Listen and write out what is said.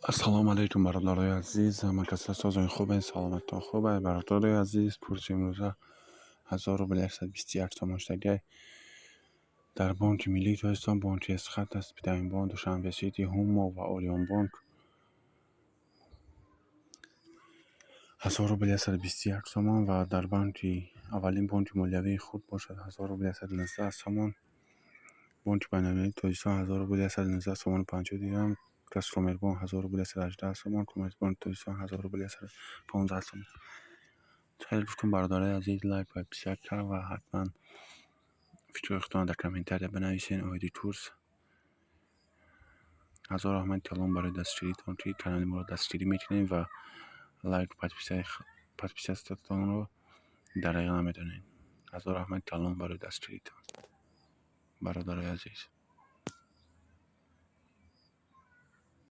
Ассалому алайкум, бародарои азиз, ҳама каса созои хубен, саломаттон хуб. Бародарои азиз, курси имрӯза 1000 рубл 121 сомон шудагай. Дар Бонки Миллии Тоҷикистон, Бонки Эсхат, Аспитаинбонк, Душанбе Сити, Ҳумо ва Ориёнбонк 1000 рубл 121 сомон ва дар банки аввалин бонки молиявии худ бошад 1000 рубл 119 сомон. Бонки Байналмилалии Тоҷикистон 1000 рубл 119 сомону 50 дирам, Газпромбанк 1000 рубл 118 сомон, Коммерсбонки Тоҷикистон 1000 рубл 115 сомон. Хеле гуфтум, бародарои азиз, лайк, подписаться ва ҳатман фикрҳои худтонро дар комментария бинависед оиди курс. Ҳазор раҳмати калон барои дастгиритон, ки канали моро дастгирӣ мекунед ва лайку подписататонро дареғ намедонед. Ҳазор раҳмати калон барои дастгиритон, бародарои азиз.